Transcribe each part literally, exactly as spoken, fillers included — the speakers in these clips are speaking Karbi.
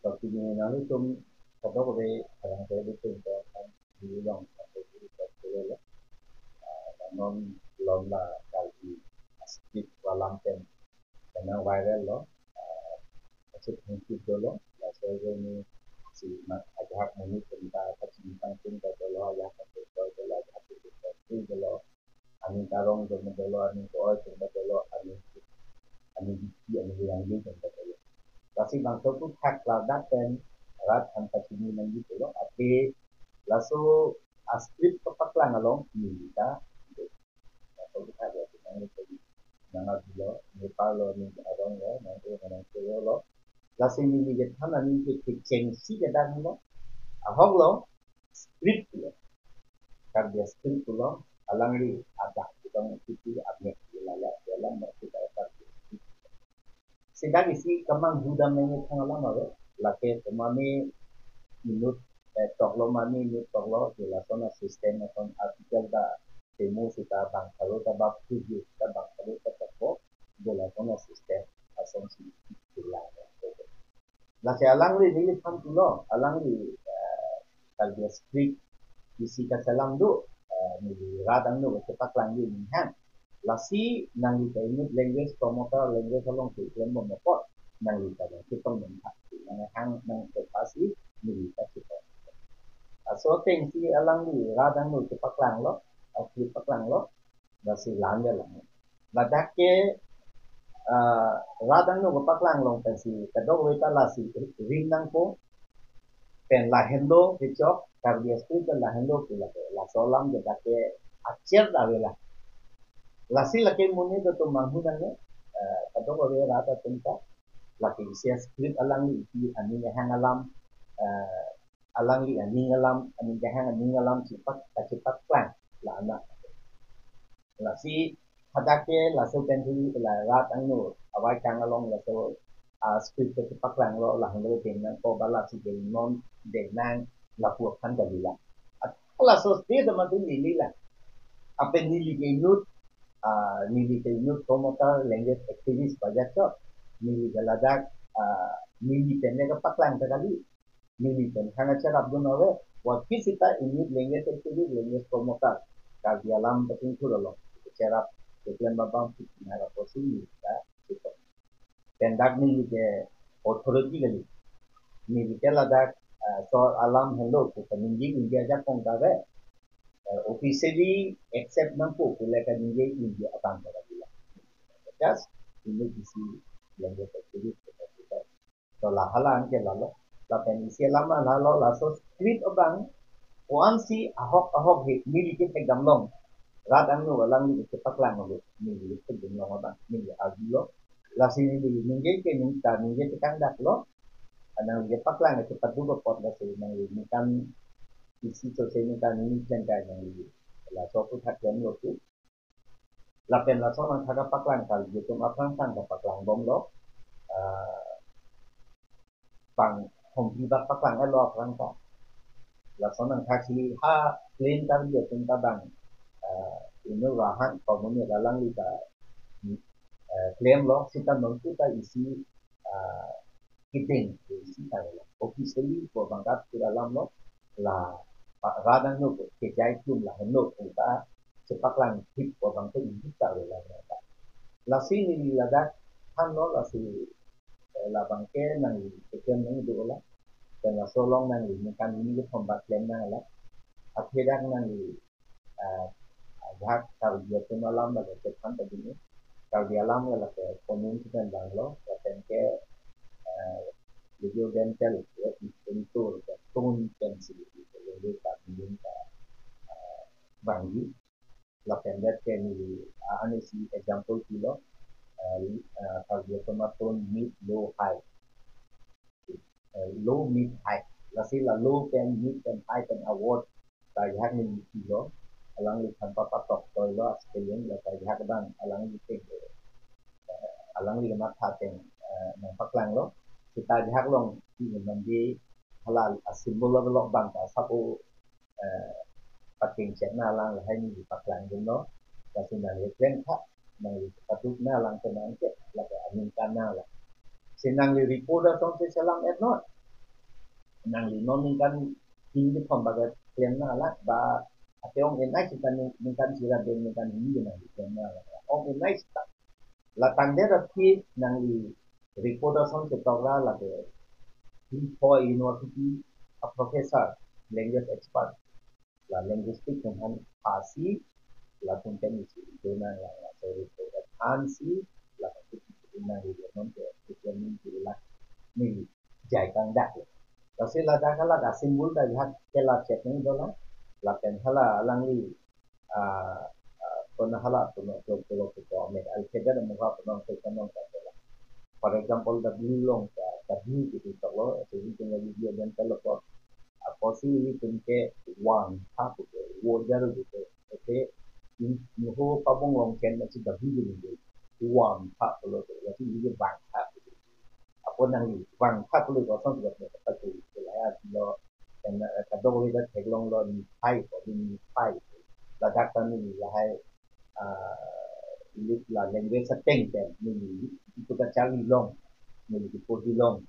Pini nanglitum kadokave arang te bitung te akan dilong satu di satu le. Ah, non lom la Karbi script alam pen kena viral lo. Ah, masuk hengkit dolo. Laso ini si mat ajak muni tenta kacintang tenta dolo, ajak kacintang dolo, ajak kacintang dolo. Aning karong jong dolo, aning ko-oi jong dolo, aning, aning diki, aning yang jong dolo. Lasi bangso aphuthak ladak pen rat an pachini nangji pulo, ate laso a-script kapaklang along neli ta. Bangso aphuthak ya, nang, nang abilo, Nepal lo, ning arong lo, nang ko, nang ko lo. Lasi neli kethan aning ke kechengsi kedang lo. Ahok lo, script lo. Karbi script lo, alangli adak kitong titi abnek lala, dalam mersi dalam script. Sida isi kemang budam nangkethang alam ave, lake kemami inut, eh, toklo mami inut toklo, je lason a-system ason article ta temu sita bang salo ta bab tujuh, sita bang salo ta toklo, je lason a-system ason si sila. Lasi alangli neli than pulo, alangli, eh, Karbi script isi kachelang do, eh, neli rat angno kachepaklangji ning hang. Lasi nangli ta inut language promoter, language along keklem bom apot, nangli ta dong chetong bom tha. Nang hang nang kepasi neli ta chetong. Laso ateng si alangli rat angno chepaklang lo, a-script paklang lo, lasi lang ya lang. Ladak ke, ah, rat angno kapaklang along pensi kadokave ta lasi ring nangpo, pen lahenlo kechok, Karbi script pen lahenlo ke lake, laso alam ke lake acher ave la. Lasi lake muni do tum manghu nang ne, eh, kadokave rat atum ta, lake isi a-script alangli isi aning kehang alam, eh, alangli aning alam, aning kehang aning alam chepak, chepaklang la anak. Lasi hadak ke laso pen thu la rat angno avaikang along laso a-script ke paklang lo, lahenlo deng nangpo, ba lasi deng non deng nang lapu aphan kali la. At laso stage ma tu neli la. Apen neli ke inut, ah, neli ke inut promoter, language activist ba jachot. Neli ke ladak, ah, neli pen ne kapaklang ta kali. Neli pen hang acherap dun ave, what kisita inut language activist, language promoter, Karbi alam pachingthur along cherap keklem abang pitna ra posi neli ta chetong. Pen dak neli ke authority kali. Neli ke ladak, ah, sor alam henlo pu kaningje unji ajakong ta ave. Eh, officially accept nangpo pu le kaningje unji abang ta kali la. Just inut isi language activist, to la hala anke lalo. Lapen isi alam lalo, laso script abang ko-ansi ahok ahok he neli kethek dam long. Rat angno alangli kepaklang lo, neli kethek dam long abang, neli arjulo. Lasi neli ningje ke ning ta ningje tekang dak lo. Nangli kepaklang kepaduk apot lasi nangli ningkan isi sose ningkan neli klem kai nangli. Laso aphuthak klem lo tu. Lapen lason angthak kapaklang kali, itum aphrang aphrang kapaklang bom lo. Ah, bang hom bi bak paklang lo aphrang ta. Lason angthak si ha klem kali, itum ta bang, ah, inut ra hang komunit alangli ta, eh, klem lo, sita non tu ta isi, ah, kedeng isi ta lo. Officially ko bangkat kira alam lo, la pa-, rat angno kejai tum lahenlo pu ta chepaklang thip ko bangke inut ta lo la ta. Lasi neli ladak than lo, lasi, eh, labang ke nangli keklem nangji do la. Pen laso along nangli ningkan hini kethom bak klem nang la. Athe dak nangli, eh, ajahak Karbi atum alam bak kethan ta dini. Karbi alam ke lake komun si pen bang lo, lapen ke, eh, video game tel, ya, instrumental, ya, tone pen si, ya, video ta, video ta, eh, bangji. Lapen det ke neli, ah, ani si example pilo, eh, eh, Karbi atum a-tone mid, low, high. Eh, low, mid, high. Lasi la low pen, mid pen, high pen a-word ta ajahak neli pilo, alangli than papatok toi lo a-spelling, la ta ajahak abang alangli te, eh, alangli kematha ateng, eh, nangpaklang lo. Sita ajahak along, di mandi halal a-symbol lo bang ta sapo, eh, pating chet na lang lahai neli paklang dun lo. Lasi nangli klem tha, nangli paduk na lang ke nang ke, lake aningkan na lang. Si nangli report asonsi chelang-et non. nangli non ningkan hini kethom bak klem nanglang ba ate ong enai sita ning-, ningkan isi ra pen ningkan hini nangli klem nanglang. Ong enai sita. La tangdet aphi nangli report ason ketok ra lake Imphal University a professor, language expert, la linguistic atum aphan phasi, latum pen isi itu nanglang, la sorry, itu aphansi, la itu nangli non ke itu nangli la neli jai kangdak. Lasi ladak hala ka symbol ta jahak ke la chet nangji dolang, lapen hala alangli, ah, ah, kona hala puno to pulo to to amek alphabet amuka puno to puno to pulo. For example, W along ta W gitu toklo, so we can use the dental apot. Apotsi ilitum ke wang tha puke, wo jar puke. Oke, in, nuho pabong along ken na si W gitu. Wang tha pulo to, lasi ini wang tha puke. Apot nangli wang tha pulo to, asong juga punya kata tuh, itu lah ya, lo, dan, eh, kadokave ta theklonglo, niphai ko, niphai. Ladak ta neli lahai, ah, lit la language ateng pen neli itu kacharli long, neli kipodi long.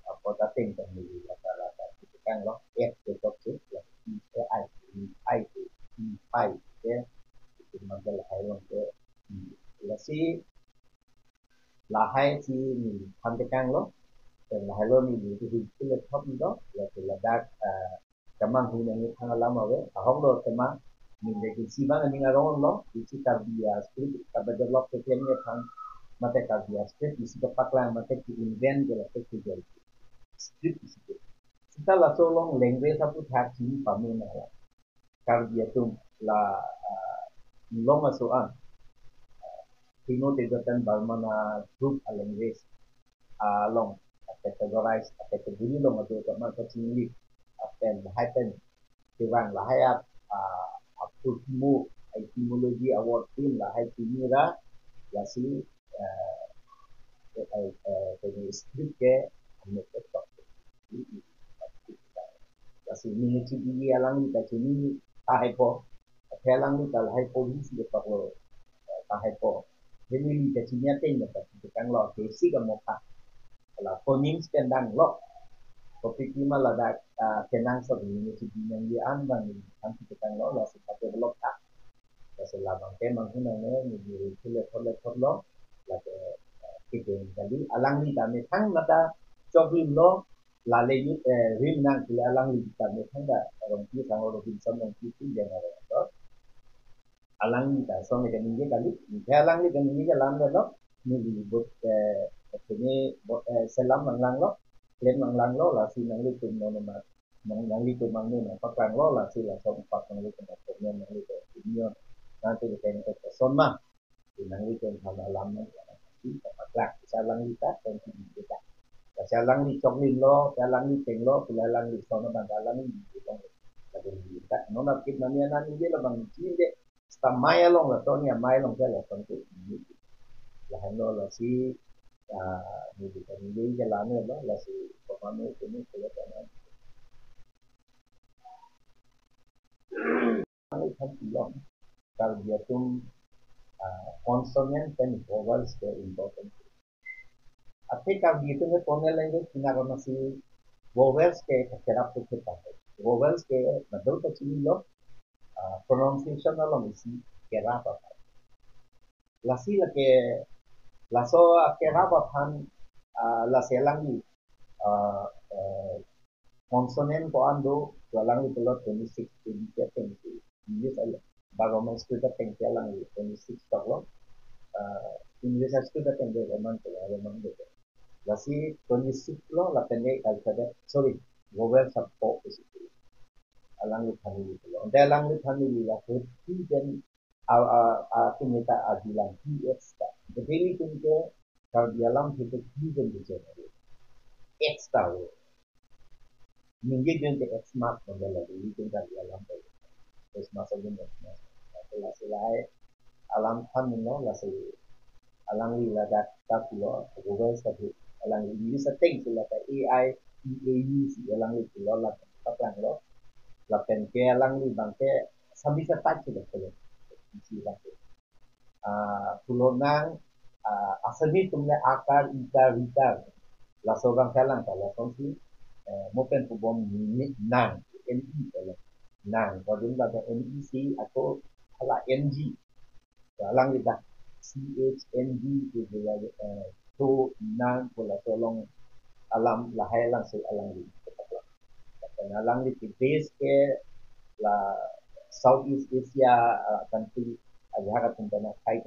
Apot ateng pen neli lata lata itu kan lo, F ketok si, la, I, I, I, I, ya. Itu mangke lahai long ke, lasi lahai si neli than tekanglo. Dan lahai lo neli itu hil hil thop do, lasi ladak, ah, kemang hui nangji thang alam ave, ahok lo tema, neli ke si bang aning arong lo, isi Karbi a script, Karbi develop ke klem ne thang, mate Karbi a script, isi kepaklang, mate ki invent ke la ke ke jai. Script isi ke. Sita laso along language aputhak chini pame nanglang. Karbi atum la, ah, long aso an, ah, Sino-Tibetan Burman a group a language, ah, along, ah, categorize, ah, category along ado kama kachingli, ah, pen, lahai pen, kevang lahai ap, ah, apurtimo, etymology award team lahai chini ra, lasi, eh, eh, eh, eh, script ke, amek ketok. Lasi neli chidi alangli ta chini tahai po. Athe alangli ta lahai po hisi ketok lo, eh, tahai po. Jadi neli ta chini ateng ta chini tekanglo, basic amokha. La phonemes pen dang lo. Topik lima ladak, ah, kenangsot neli chidi nangji an bang neli than chini tekanglo, lasi ta develop ta. Lasi labang ke manghu nangne, neli review le thot le thot lo, lake, eh, kideng kali, alangli ta methang mata choklim lo, lale yu, eh, rim nang kile alangli ta methang ta, Rongpi sang Robinson Rongpi tu jana ro. Alangli ta song ke ningje kali, ningje alangli ke ningje ke lam lo, neli bot, eh, kene bot, eh, selam nanglang lo, klem nanglang lo, lasi nanglitum non ma, nang, nanglitum mangni nangpaklang lo, lasi lason pak nanglitum, nanglitum opinion, nanglitum ke ke son ma, nanglitum aphan alam nang, nangpaklang, bisa alangli ta, dan kita. Bisa alangli choklim lo, bisa alangli teng lo, bisa alangli son abang alangli, lagi kita. Non apit mania nani dia lo bang cinde, seta amei along lason, amei along ke lason ke. Lahenlo lasi, ah, neli kan neli jalan lo, lasi pemanu ini kalau kan. Kami kan bilang, Karbi atum, ah, consonant pen vowels ke important. Athe Karbi atum ke tonal language pina kona si vowels ke kerap ke kita. Vowels ke betul ke chini lo, ah, pronunciation along isi kerap apa. Lasi lake, laso kerap aphan, ah, lasi alangli, ah, eh, consonant ko-an do, alangli pulo twenty-six, twenty-seven, English al-, Burma script ateng ke alangli twenty-six toklo, ah, English script ateng ke Roman pulo, Roman do. Lasi twenty-six lo, lapen ke alphabet, sorry, vowel sab po isi. Alangli than neli pulo. Ante alangli than neli la fifty then a, a, a, tumita abilang T X ta. Jadi ilitum ke Karbi alam kita T dan bicara. X ta lo. Ningje jun ke X mark model lagi, ilitum Karbi alam ke. X mark saja, X mark. Lasi lahai alam than no, lasi alangli ladak ta pulo, Google sabi, alangli English ateng si lata A I, E A U si alangli pulo, ladak paklang lo. Lapen ke alangli bang ke sambil sa touch sudah pulo. Isi lagi. Ah, pulo nang, ah, Assamese atum le akar, ikar, rikar. Laso bang kalang ta, lason si, eh, mo pen pubom ni, ni nang, N E pu alam. Nang, kodun ba N E C ako hala N G. Alangli dak C H N G pu ya, eh, to nang pu laso along alam lahai alam si alangli. Alangli ke base ke la Southeast Asia, ah, country, ajahak atum pen akhei